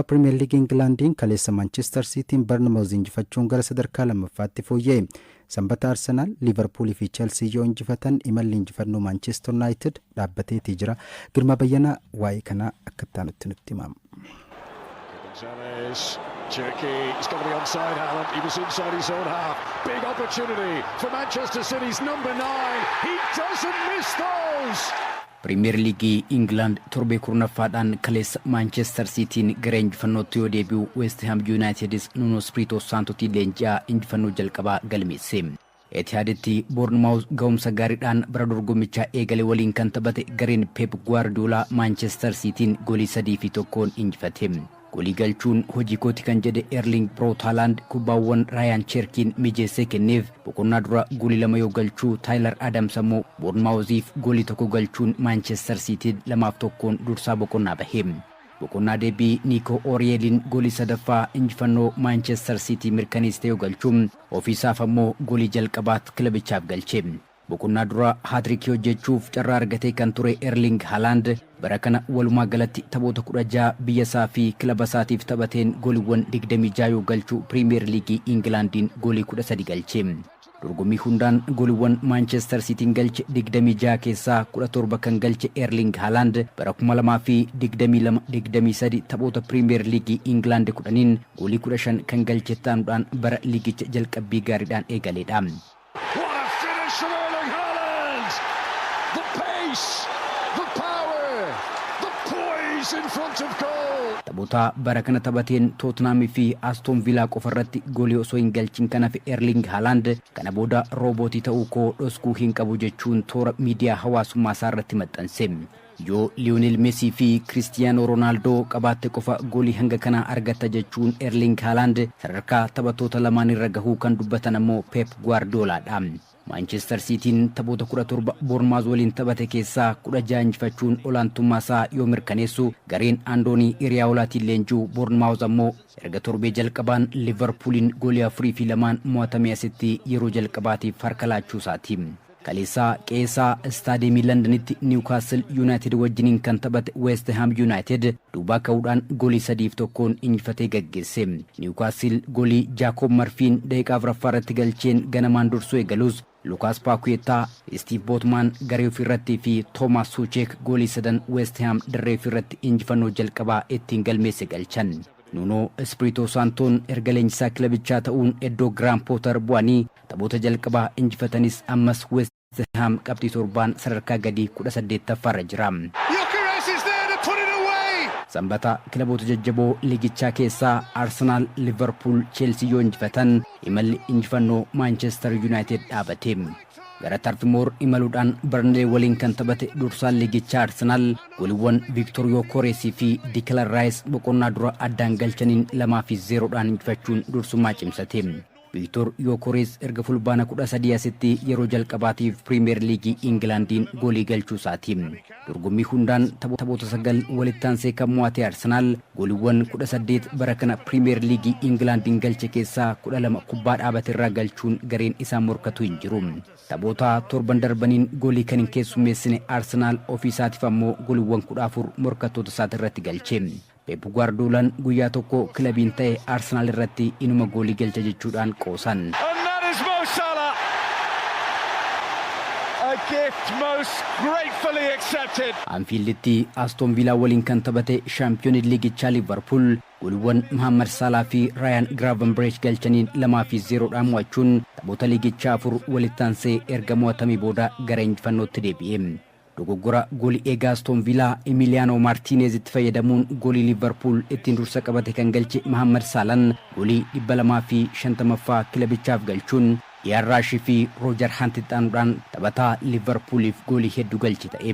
Pirimeer Liigii Ingilaandiin kaleessa Maanchestar Siitiin Barnamaawuz injifachuun gara sadarkaa lammaffaatti fooyya'e. Sanbata Arsenaal, Liivarpuulii fi Cheelsii yoo injifatan, imalli injifannoo Maanchestar Yuunaayitid dhaabbateetii jira. Girmaa Bayyanaa waa'ee kanaa akka itti nutti himama. Gonzalez, Cherki, he's got to be onside, Haaland. He was inside his own half. Big opportunity for Manchester City's number 9. He doesn't miss those! Pirimeer Liigii Ingilaand torbee 10ffaadhaan kaleessa Maanchestar Siitiin gara injifannootti yoo deebi'u, Weest Ham Yuunaayitedis Nuno Espirito Saantotiin leenji'aa injifannoo jalqabaa galmeesse. Etihaaditti Boornmaawuz ga'umsa gaariidhaan bara dorgommichaa eegale waliin kan taphate gareen Pep Guardiolaa Maanchestar Siitiin goolii 3-1n injifate. Goolii galchuun hojii kooti kan jedhe Erling Braut Haaland kubbaawwan Raayaan Cherkiin mijeessee kenneef boqonnaa dura goolii 2 yoo galchuu, Taayilar Adams ammoo Boornmaawuziif goolii 1 galchuun Maanchestar Siitiin 2-1n dursaa boqonnaa bahe. Boqonnaa deebii Niikoo Ooriyeeliin goolii sadaffaa injifannoo Maanchestar Siitii mirkaneessite yoo galchuun, ofiisaaf ammoo goolii jalqabaat kilabichaaf galche. Boqonnaa dura haatirikii hojjechuuf carraa argatee kan ture Erling Haaland bara kana walumaa galatti taphoota 16 biyya isaa fi kilaba isaatiif taphateen gooliiwwan 26 yoo galchu, Piriimeer Liigii Ingilaandiin goolii 13 galche. Dorgommii hundaan gooliiwwan Maanchestar Siitiin galche 26 keessaa 17 kan galche Erling Haaland bara 2022-23 taphoota Piriimeer Liigii Ingilaand 10n goolii 15 kan galche ta'uudhaan bara liigicha jalqabbii gaariidhaan eegaleedha. What a finish from Erling Haaland! The pace, the power, the poise in front of goal. Taphoota bara kana taphateen Tootnaamii fi Aston Villaa qofa irratti goolii osoo hin galchin kan hafe Erling Haaland kana booda roobootii ta'uu koo dhoskuu hin qabu jechuun toora miidiyaa hawaasummaa isaa irratti maxxanse. Yoo Liyonel Mesii fi Kiristiyaanoo Roonaaldoo qabaatte qofa goolii hanga kanaa argatta jechuun Erling Haaland sadarkaa taphattoota lamaan irra gahuu kan dubbatan ammoo Pep Guardiolaadha. Maanchestar Siitiin taphoota 17 Boornmaawuz waliin taphate keessaa 16 injifachuun olaantummaa isaa yoo mirkaneessu, gareen Andoonii Iriyaawolaatiin leenji'u Boornmaawuz ammoo erga torbee jalqabaan Liverpooliin goolii 4-2n mo'atamee asitti yeroo jalqabaatiif harka laachuu isaati. Kaleessaa qe'eesaa istaadiyeemii Londonitti Niwkaastil Yuunaayitid wajjiniin kan taphate West Ham Yuunaayitid duubaa ka'uudhaan goolii 3-1n injifatee gaggeesse. Niwkaastil goolii Jaakob Marfiin daqiiqaa 4ffaa irratti galcheen ganamaan dursuu eegalus, Lukaas Paakuyetaa, Stiif Bootmaan garee ofiirratti fi Toomaas Suucheek goolii sadan West Ham dirree ofiirratti injifannoo jalqabaa ittiin galmeesse galchan. Nuunoo Espiriitoo Saantoon erga leenjisaa kilabichaa ta'uun iddoo Giraam Pootar bu'anii taphoota jalqabaa injifatanis, ammas West Ham qabxii 7n sadarkaa gadii 18ffaarra jira. Gyökeres is there to put it away. Sanbata kilaboota jajjaboo liigichaa keessaa Arsenaal, Liverpool, Cheelsii yoo injifatan, imalli injifannoo Maanchestar Yuunaayitid dhaabate. Gara Tarfimoor imaluudhaan Barnlee waliin kan taphate dursaan liigichaa Arsenaal gooliiwwan Viiktor Yookoreesii fi Dikilan Raayis boqonnaa dura addaan galchaniin 2-0dhaan injifachuun dursummaa cimsate. Viiktor Yookorees erga Fulbaana 13 asitti yeroo jalqabaatiif Piriimeer Liigii Ingilaandiin goolii galchuu isaati. Dorgommii hundaan taphoota 9 walitti aansee kan mo'ate Arsenaal gooliiwwan 18 bara kana Piriimeer Liigii Ingilaandiin galche keessaa 12 kubbaa dhaabate irraa galchuun gareen isaan morkatu hin jiru. Taphoota torban darbaniin goolii kan hin keessummeessine Arsenaal ofii isaatiif ammoo gooliiwwan 14 morkattoota isaati irratti galche. Pep Guardiolaan guyyaa tokko kilabiin ta'e Arsenaal irratti inuma goolii galcha jechuudhaan qoosan. And that is Mo Salah. A gift most gratefully accepted. Anfiilditti Aston Villaa waliin kan taphate shaampiyoonii liigichaa Liverpool gooliiwwan Muhammad Salah fi Ryan Gravenberch galchaniin 2-0dhaan mo'achuun taphoota liigichaa afur walitti aansee erga mo'atamee booda gara injifannootti deebi'e. Dogoggora goolii eegaa Aston Villaa Emiliano Martinez itti fayyadamuun goolii Liverpool ittiin dursa qabate kan galche Muhammad Salaan goolii 250ffaa kilabichaaf galchuun Ian Raashii fi Roojar Hunt itti aanuudhaan taphataa Liverpooliif goolii hedduu galche ta'e.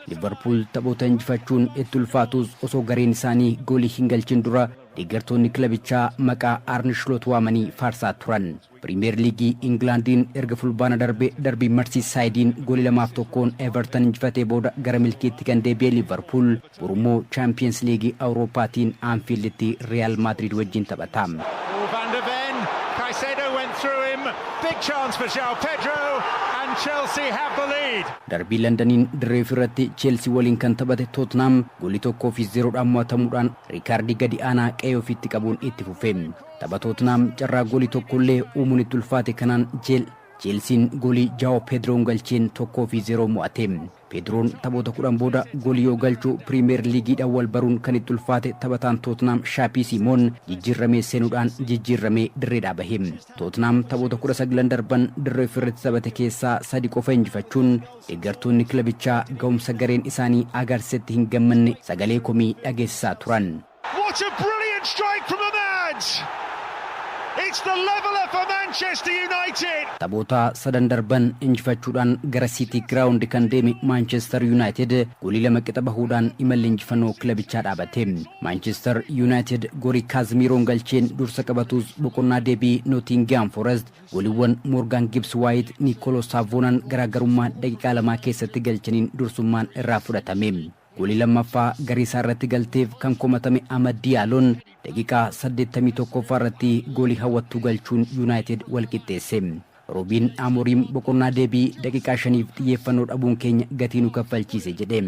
Liverpool taphoota injifachuun itti ulfaatus, osoo gareen isaanii goolii hin galchin dura deeggartoonni kilabichaa maqaa Arne Slot waamanii faarsaa turan. Piriimeer Liigii Ingilaandiin erga Fulbaana darbe darbii Marsiisaayidiin goolii 2-1n Everton injifatee booda gara milkiitti kan deebi'e Liverpool borummoo Chaampiyeens Liigii Awurooppaatiin Anfiilditti Real Madrid wajjin taphata. Oh, Van de Ven. Caicedo went through him. Big chance for João Pedro. And Chelsea have the lead. Darbii Londaniin dirree irratti Cheelsii waliin kan taphate Tottenham goolii 1-0dhaan mo'atamuudhaan riikaardii gadi aanaa qe'ee ofiitti qabuun itti fufe. Tapha Tottenham carraa goolii tokkollee uumuun itti ulfaate kanaan Cheelsiin goolii Jaao Pedroon galcheen 1-0 mo'ate. Pedroon taphoota 10 booda goolii yoo galchu, Piriimeer Liigiidhaan wal baruun kan itti ulfaate taphataan Tottenham Shaapii Simoon jijjiirramee seenuudhaan jijjiirramee dirreedhaa bahe. Tottenham taphoota 19 darban dirree ofirratti taphate keessaa sadi qofa injifachuun deeggartoonni kilabichaa ga'umsa gareen isaanii agarsiisetti hin gammanne sagalee komii dhageessisaa turan. What a brilliant strike from Amad! It's the leveller for Manchester United. Taphoota sadan darban injifachuudhaan gara City Ground kan deeme Manchester United goolii lama qixa bahuudhaan imalli injifannoo kilabichaa dhaabate. Manchester United goolii Kaazimiroon galcheen dursa qabatus, boqonnaa deebii Nottingham Forest gooliiwwan Morgan Gibbs White, Nicolò Savonaan garaagarummaa daqiiqaa 2 keessatti galchaniin dursummaan irraa fudhatame. Goolii lammaffaa garee isaa irratti galteef kan komatame Amad Diyaaloon daqiiqaa 81ffaa irratti goolii hawwattuu galchuun United wal qixxeesse. Roobiin Amooriim boqonnaa deebii daqiiqaa 5f xiyyeeffannoo dhabuun keenya gatii nu kaffalchiise jedhe.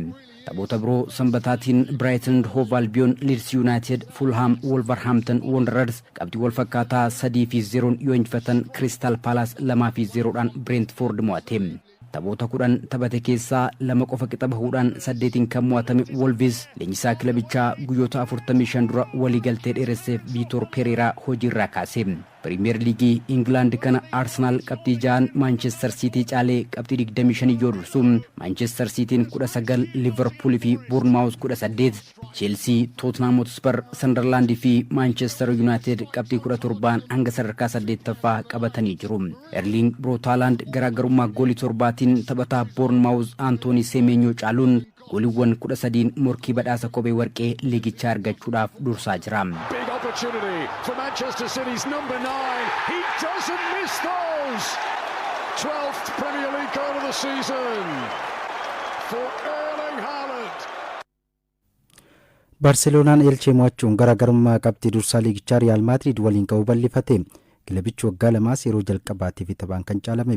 Taphoota biroo sanbataatiin Brighton Hove Albion, Leeds United, Fulham, Wolverhampton Wanderers qabxii wal fakkaataa 3-0n yoo injifatan, Crystal Palace 2-0dhaan Brentford mo'ate. Taphoota 10 taphate keessaa lama qofa qixa bahuudhaan saddeetiin kan mo'atame Wolves leenjisaa kilabichaa guyyoota 45 dura waliigaltee dheeresseef Viitor Pereeraa hojiirraa kaase. Piriimiyer Liigii Ingilaand kana Arsenaal qabxii 6n Maanchestar Siitii caalee qabxii 25 yoo dursu, Maanchestar Siitiin 19, Liverpool fi Bournemouth 18, Cheelsii, Tottenham Hotspur, Sunderland fi Maanchestar United qabxii 17n hanga sadarkaa saddeettaffaa qabatanii jiru. Erling Braut Haaland garaagarummaa goolii torbaatiin taphataa Bournemouth Antoonii Semenyoo caaluun gooliiwwan 13n morkii badhaasa kophee warqee liigichaa argachuudhaaf dursaa jira. Big opportunity for Manchester City's number nine. He doesn't miss those. 12th Premier League goal of the season for Erling Haaland. Baarseloonaan Eelchee mo'achuun garaagarummaa qabxii dursaa liigichaa Riyaal Maadriid waliin qabu bal'ifate. Kilabichi waggaa lamaas yeroo jalqabaatiif taphaan kan caalame.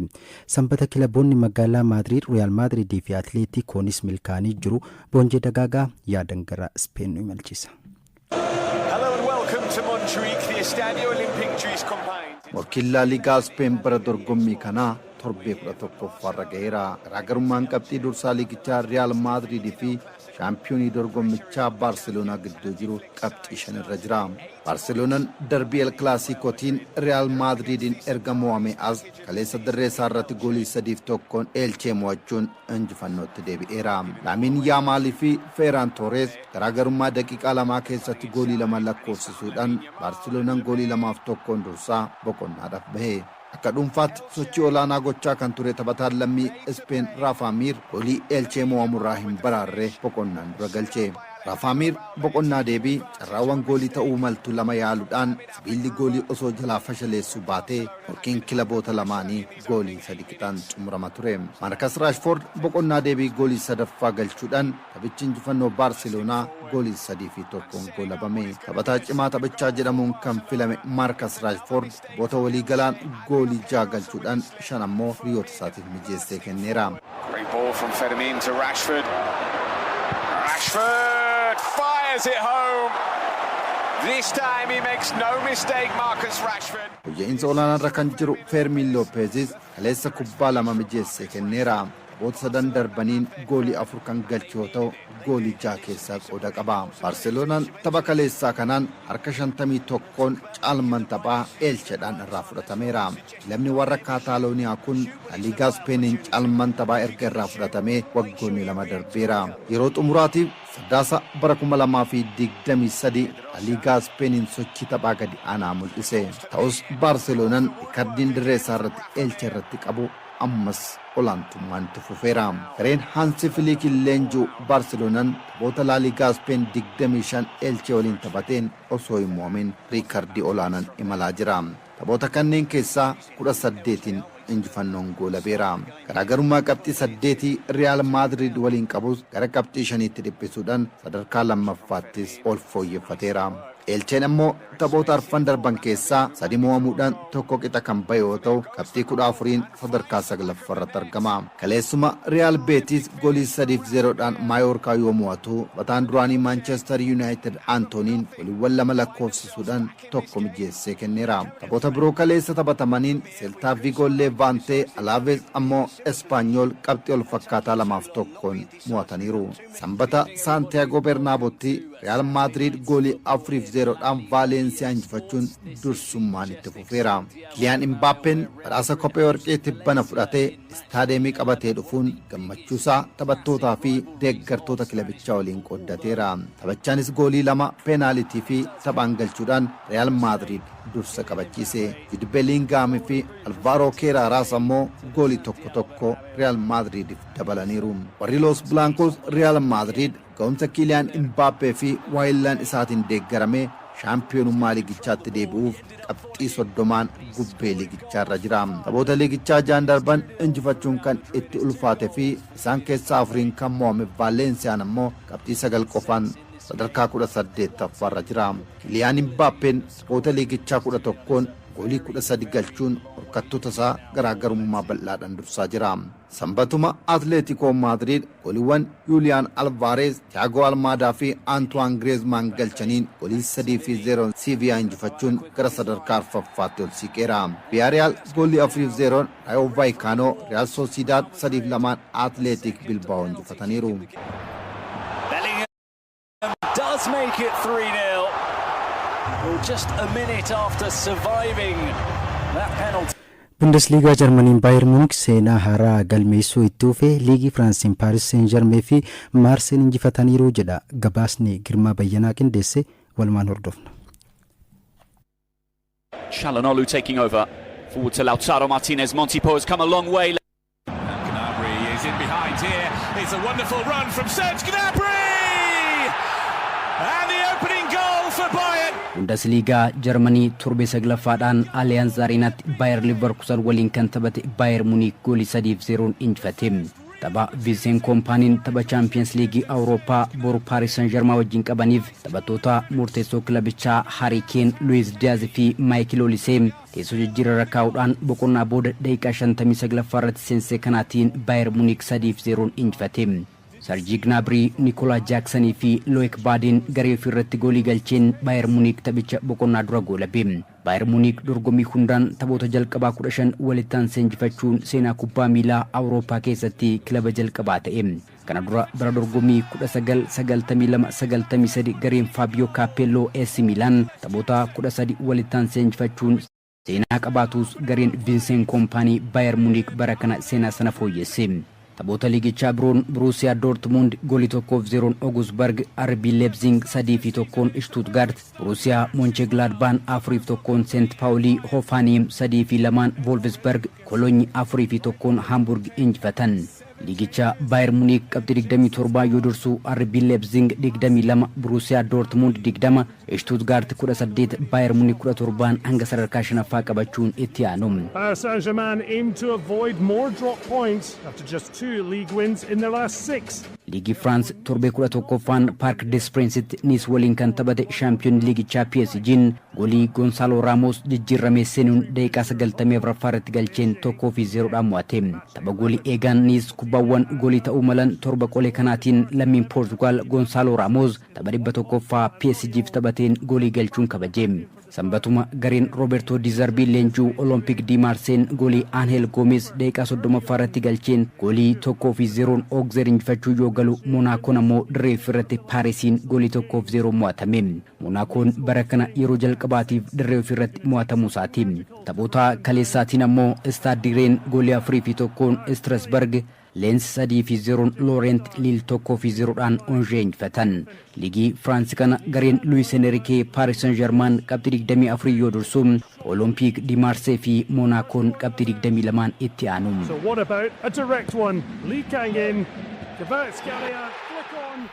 Sanbata kilaboonni magaalaa Maadriid, Riyaal Maadriidii fi Atleetikoonis milkaa'anii jiru. Boonjee Dagaagaa yaadan gara Speen nu imalchiisa. Hello and welcome to Montjuic, the Estadio Olímpic Lluís Companys. Morkiin Laaligaa Speen bara dorgommii kanaa torbee 11ffaarra gaheera. Garaagarummaan qabxii dursaa liigichaa Riyaal Maadriidii fi shaampiyoonii dorgommichaa Baarseloonaa gidduu jiru qabxii shanirra jira. Baarseloonaan darbii El Kilaasikotiin Riyaal Maadriidiin erga mo'ame as kaleessa dirree isaa irratti goolii 3-1n Eelchee mo'achuun injifannootti deebi'eera. Laamiin Yaamaalii fi Feeraan Toores garaagarummaa daqiiqaa 2 keessatti goolii lama lakkoofsisuudhaan Baarseloonaan goolii 2-1n dursaa boqonnaadhaaf bahe. Akka dhuunfaatti sochii olaanaa gochaa kan ture taphataan lammii Ispeen Raafaa Miir goolii Eelchee mo'amurraa hin baraarre boqonnaan dura galche. Raafaa Miir boqonnaa deebii carraawwan goolii ta'uu maltu lama yaaluudhaan sibiilli goolii osoo jalaa fashaleessuu baatee morkiin kilaboota lamaanii goolii sadi qixaan xumurama ture. Maarkas Raashfoord boqonnaa deebii goolii sadaffaa galchuudhaan taphichi injifannoo Baarseloonaa goolii 3-1n goolabame. Taphataa cimaa taphichaa jedhamuun kan filame Maarkas Raashfoord taphoota waliigalaan goolii ja'a galchuudhaan shan ammoo hiriyoota isaatiif mijeessee kenneera. Great ball from Fermin to Rashford. Rashford fires it home. This time he makes no mistake, Marcus Rashford. Fooyya'insa olaanaarra kan jiru Feermiin Loopeezis kaleessa kubbaa lama mijeessee kenneera. Taphoota sadan darbaniin goolii afur kan galche yoo ta'u, goolii ja'a keessaa qooda qaba. Baarseloonaan tapha kaleessaa kanaan harka 51n caalman taphaa Eelchedhaan irraa fudhatameera. Kilabni warra Kaataalooniyaa kun Liigaa Ispeeniin caalman taphaa erga irraa fudhatamee waggoonni 2 darbeera. Yeroo xumuraatiif Sadaasa bara 2023 Liigaa Ispeeniin sochii taphaa gadi aanaa mul'ise. Ta'us Baarseloonaan riikardiin dirree isaa irratti Eelche irratti qabu ammas olaantummaan itti fufeera. Gareen Haansi Filiikiin leenji'u Baarseloonaan taphoota Laaligaa Speen 25 Eelchee waliin taphateen osoo hin mo'amin riikardii olaanaan imalaa jira. Taphoota kanneen keessaa 18n injifannoon goolabeera. Garaagarummaa qabxii saddeetii Riyaal Maadriid waliin qabus gara qabxii shaniitti dhiphisuudhaan sadarkaa lammaffaattis ol fooyyeffateera. Elcheen ammoo taphoota arfan darban keessaa sadi mo'amuudhaan tokko qixa kan bahe yoo ta'u, qabxii 14n sadarkaa saglaffaarratti argama. Kaleessuma Riyaal Beetis goolii 3-0dhaan Maayoorkaa yoo mo'atu, taphataan duraanii Maanchestar Yuunaayitid Antooniin gooliiwwan lama lakkoofsisuudhaan tokko mijeessee kenneera. Taphoota biroo kaleessa taphatamaniin Seeltaa Viigoo Leevaantee, Alaavees ammoo Espaanyool qabxii ol fakkaataa 2-1n mo'ataniiru. Sanbata Saantiyaagoo Bernaabotti Riyaal Maadriid goolii 4-0dhaan Vaaleensiyaa injifachuun dursummaan itti fufeera. Kiliyaan Imbaappeen badhaasa kophee warqee tibbana fudhatee istaadeemii qabatee dhufuun gammachuusaa taphattootaa fi deeggartoota kilabichaa waliin qooddateera. Taphachaanis goolii lama peenaalitii fi taphaan galchuudhaan Riyaal Maadriid dursa qabachiise. Jude Beelingaam fi Alvaaroo Keeraaraas ammoo goolii tokko tokko Riyaal Maadriidiif dabalaniiru. Warri Los Blancos Riyaal Maadriid ga'umsa Kiiliyaan Imbaappee fi waayillaan isaatiin deeggaramee shaampiyoonummaa liigichaatti deebi'uuf qabxii 30n gubbee liigichaarra jira. Taphoota liigichaa jaan darban injifachuun kan itti ulfaate fi isaan keessaa afuriin kan mo'ame Vaalensiyaan ammoo qabxii 9 qofaan sadarkaa 18ffaarra jira. Kiliyaan Imbaappeen taphoota liigichaa 11n goolii 13 galchuun morkattoota isaa garaagarummaa bal'aadhaan dursaa jira. Sanbatuma Atleetikoo Maadriid gooliiwwan Yuuliyaan Alvaareez, Tiyaagoo Almaadaa fi Antuwaan Gireezmaan galchaniin goolii 3-0n Siiviyaa injifachuun gara sadarkaa arfaffaatti ol siqeera. Viyaariyaal goolii 4-0n Raayoo Vaayikaanoo, Riyaal Soosidaad 3-2n Atleetik Bilbaa'oo injifataniiru. Bellingham does make it 3-0. Well, just a minute after surviving that penalty. Bundesliigaa Jarmaniin Baayer Muunik seenaa haaraa galmeessuu itti fufee. Liigii Firaansiin Paaris Seen Jarmee fi Maarseen injifataniiru jedha gabaasni Girmaa Bayyanaa qindeesse. Walumaan hordofna. Çalhanoğlu taking over. Forward to Lautaro Martinez. Montipo has come a long way. Gnabry is in behind here. It's a wonderful run from Serge Gnabry! And the opening goal for Bayern. Bundesliigaa Jarmanii torbee saglaffaadhaan Aliyaanz Areenaatti Baayer Liverkusan waliin kan taphate Baayer Muniik goolii 3-0n injifate. Tapha Vinseen Koompaaniin tapha Chaampiyeens Liigii Awurooppaa boru Paaris San Jarmaa wajjin qabaniif taphattoota murteessoo kilabichaa Harii Keen, Luwiis Diyaaz fi Maayikil Olisee teessoo jijjiirarra kaa'uudhaan boqonnaa booda daqiiqaa 59ffaa irratti seensee kanaatiin Baayer Muniik 3-0n injifate. Sarjii Gnabrii, Nikolaa Jaaksanii fi Loek Baadiin garee ofii irratti goolii galcheen Baayer Muniik taphicha boqonnaa dura goolabe. Baayer Muniik dorgommii hundaan taphoota jalqabaa 15 walitti aansee injifachuun seenaa kubbaa miilaa Awurooppaa keessatti kilaba jalqabaa ta'e. Kana dura bara dorgommii 1992-93 gareen Faabiyoo Kaappeelloo AC Miilaan taphoota 13 walitti aansee injifachuun seenaa qabaatus, gareen Vinseen Koompaanii Baayer Muniik bara kana seenaa sana fooyyesse. Taphoota liigichaa biroon Buruusiyaa Doortmund goolii 1-0n Augsburg, RB Leipzig 3-1n Stuttgart, Buruusiyaa Monchengladbach 4-1n Seent Paawulii, Hoffenheim 3-2n Wolfsburg, Kolonyi 4-1n Hamburg injifatan. Liigicha Baayer Muniik qabxii 27 yoo dursu, RB Leipzig 22, Buruusiyaa Doortmund 20, Stuttgart 18, Baayer Muniik 17 hanga sadarkaa shanaffaa qabachuun itti aanu. Paris Saint-Germain aim to avoid more drop points after just two league wins in their last six. Liigii Firaans torbee 11ffaan Paark des Prinsitti Niis waliin kan taphate shaampiyoon liigichaa PSG'n goolii Goonsaaloo Raamos jijjiirramee seenuun daqiiqaa 94ffaa irratti galcheen 1-0dhaan mo'ate. Tapha goolii eegaan Niis kubbaawwan goolii ta'uu malan torba qolee kanaatiin lammiin Poortugaal Goonsaaloo Raamos tapha 100ffaa PSG'f taphateen goolii galchuun kabaje. Sanbatuma gareen Roobertoo Dizarbii leenjuu Olompik di Maarseen goolii Aanhel Goomes daqiiqaa 30ffaa irratti galcheen goolii 1-0n Oogzer injifachuu yoo galu, Monaakoon ammoo dirree ofirratti Paarisiin goolii 1-0 mo'atame. Monaakoon bara kana yeroo jalqabaatiif dirree ofirratti mo'atamuu isaati. Taphoota kaleessaatiin ammoo Istaad Reen goolii 4-1n Strasburg, Leens 3-0n Loorent, Liil 1-0dhaan Onjee injifatan. Liigii Firaansi kana gareen Luis Enrique Paris Saint Germain qabxii 24 yoo dursu, Olompik di Maarsee fi Monaakoon qabxii 22n itti aanu. So what about a direct one? Lee Kang-in, Kvaratskhelia, flick on.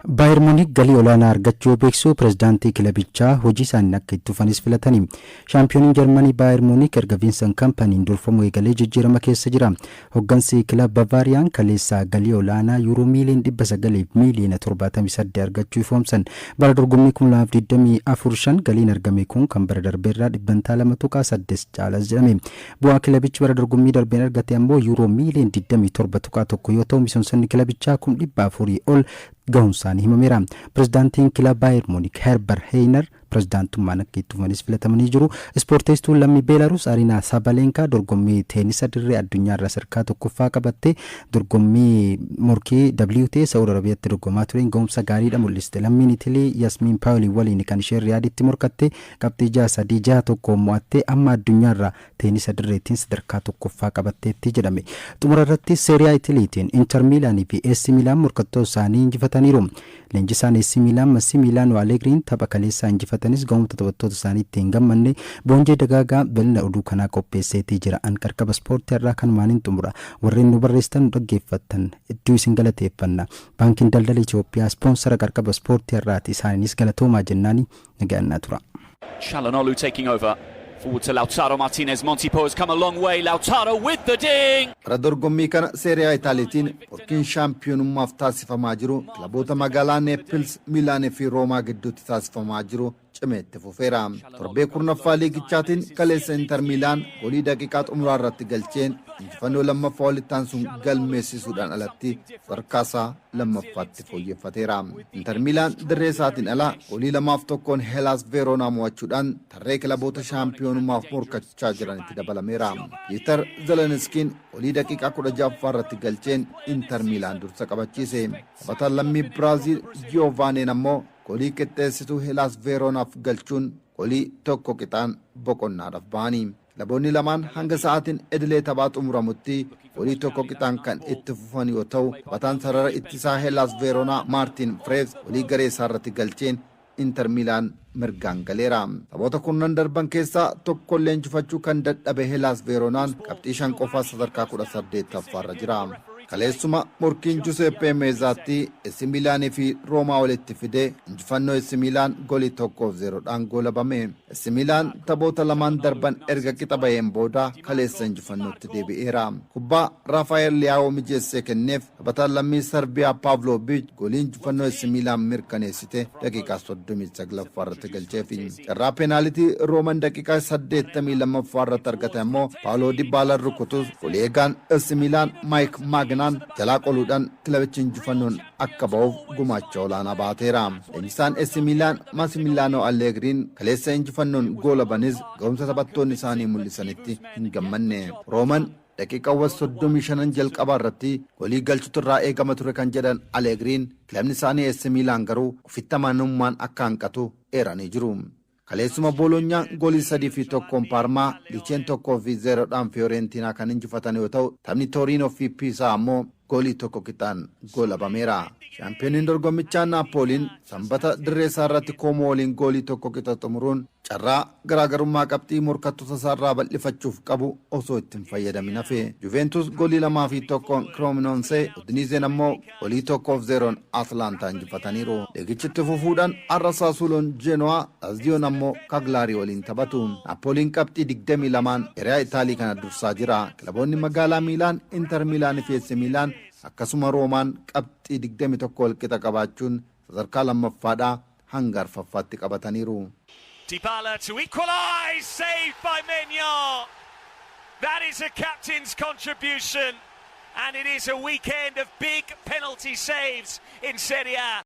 Baayern Muunik galii olaanaa argachuu beeksisuu pirezidaantii kilabichaa hojii isaanii akka itti fufanis filatani. Shaampiyooniin Jarmanii Baayern Muunik erga Viinsan Kampaniin durfamuu eegalee jijjiirama keessa jira. Hoggansi kilab Bavaariyaan kaleessaa galii olaanaa yuuroo miiliyoona 900 miiliyoona 78 argachuu ifoomsan. Bara dorgommii 2024 galiin argame kun kan bara darbeerraa 2.8% caalas jedhame. Bu'aa kilabichi bara dorgommii darbeen argate ammoo yuuroo miiliyoona 27.1 yoo ta'u, miseensonni kilabichaa 400,000 ol gahuun isaanii himameera. Pirezidaantiin kilaba Baayern Muunik Herber Heeyner pirezidaantummaan akka itti fufanis filatamanii jiru. Ispoorteessituun lammii Beelaruus Ariinaa Sabalenkaa dorgommii teenisa dirree addunyaarraa sadarkaa tokkoffaa qabattee dorgommii morkii WTA Saa'ud Arabiyaatti dorgomaa tureen ga'umsa gaariidha mul'iste. Lammiin Itilii Yasmiin Paawulii waliin kan isheen Riyaaditti morkatte qabxii 6-3, 6-1 mo'attee amma addunyaarraa teenisa dirreettiin sadarkaa tokkoffaa qabatteetti jedhame. Xumura irratti Seeriyaa Itiliitiin Inter Miilaanii fi AC Miilaan morkattoota isaanii injifataniiru. Leenjisaan AC Miilaan Massimiliyaanoo Allegriin tapha kaleessaa injifatanis ga'umsa taphattoota isaaniitti hin gammanne. Boonjee Dagaagaa bal'ina oduu kanaa qopheesseetii jira. An qarqaba ispoortii irraa kanumaan hin xumura. Warreen nu barreessitan, nu dhaggeeffattan hedduu isin galateeffanna. Baankiin Daldala Itoophiyaa ispoonsara qarqaba ispoortii irraati. Isaaniinis galatoomaa jennaani nagaannaa tura. Çalhanoğlu taking over. Forward to Lautaro Martinez. Montipo has come a long way. Lautaro with the ding! Bara dorgommii kana Seeriyaa Itaaliitiin morkiin shaampiyoonummaaf taasifamaa jiru kilaboota magaalaa Neepils, Miilaanii fi Roomaa gidduutti taasifamaa jiru cimee itti fufeera. Torbee 10ffaa liigichaatiin kaleessa Inter Miilaan goolii daqiiqaa xumuraa irratti galcheen injifannoo lammaffaa walitti aansuun galmeessisuudhaan alatti sadarkaa isaa lammaffaatti fooyyeffateera. Inter Miilaan dirree isaatiin ala goolii 2-1n Helaas Veeroonaa mo'achuudhaan tarree kilaboota shaampiyoonummaaf morkachaa jiranitti dabalameera. Piiter Zelenskiin goolii daqiiqaa 16ffaa irratti galcheen Inter Miilaan dursa qabachiise. Taphataan lammii Biraaziil Giyovaaneen ammoo goolii qixxeessituu Helaas Veeroonaaf galchuun goolii tokko qixaan boqonnaadhaaf ba'anii. Kilaboonni lamaan hanga sa'aatiin idilee taphaa xumuramutti goolii tokko qixaan kan itti fufan yoo ta'u, taphataan sarara ittisaa Helaas Veeroonaa Maartiin Fireez goolii garee isaa irratti galcheen Inter Miilaan mirgaan galeera. Taphoota kurnan darban keessaa tokkollee injifachuu kan dadhabe Helaas Veeroonaan qabxii 5 qofaa sadarkaa 18ffaarra jira. Kaleessuma morkiin Juseeppee Meezaatti AC Miilaanii fi Roomaa walitti fide injifannoo AC Miilaan goolii 1-0dhaan goolabame. AC Miilaan taphoota lamaan darban erga qixa baheen booda kaleessa injifannootti deebi'eera. Kubbaa Raafaayel Liyaawoo mijeessee kenneef taphataan lammii Sarbiyaa Paavloovic goolii injifannoo AC Miilaan mirkaneessite daqiiqaa 39ffaa irratti galcheefi. Carraa peenaalitii Rooman daqiiqaa 82ffaa irratti argate ammoo Paawuloo Dibaalaan rukutus goolii eegaan AC Miilaan Maayik Maagnaan jalaa qoluudhaan kilabichi injifannoon akka ba'uuf gumaacha olaanaa baateera. Leenjisaan AC Miilaan Massimiliyaanoo Allegriin kaleessa injifannoon goolabanis ga'umsa taphattoonni isaanii mul'isanitti hin gammanne. Rooman daqiiqaawwan 35 jalqabaa irratti goolii galchutu irraa eegama ture kan jedhan Allegriin, kilabni isaanii AC Miilaan garuu ofitti amanamummaan akka hanqatu eeranii jiru. Kaleessuma Booloonyaan goolii 3-1n Paarmaa, Licheen 1-0dhaan Fiyoorentinaa kan injifatan yoo ta'u, taphni Tooriinoo fi Piisaa ammoo goolii tokko qixaan goolabameera. Shaampiyooniin dorgommichaa Naapooliin Sanbata dirree isaa irratti Koomoo waliin goolii tokko qixa xumuruun carraa garaagarummaa qabxii morkattoota isaarraa bal'ifachuuf qabu osoo itti hin fayyadamin hafe. Juventus goolii 2-1n Kiroominonsee, Udinizeen ammoo goolii 1-0n Atlaantaa injifataniiru. Liigichitti fufuudhaan har'a Saasuuloon Genoa, Laaziyoon ammoo Kaglaarii waliin taphatu. Naapooliin qabxii 22n hiriyaa Itaalii kana dursaa jira. Kilaboonni magaalaa Miilaan, Inter Miilaan fi AC Miilaan akkasuma Roomaan qabxii 21 walqixa qabaachuun sadarkaa lammaffaadhaa hanga arfaffaatti qabataniiru. Dybala to equalise, saved by Maignan. That is a captain's contribution, and it is a weekend of big penalty saves in Serie A.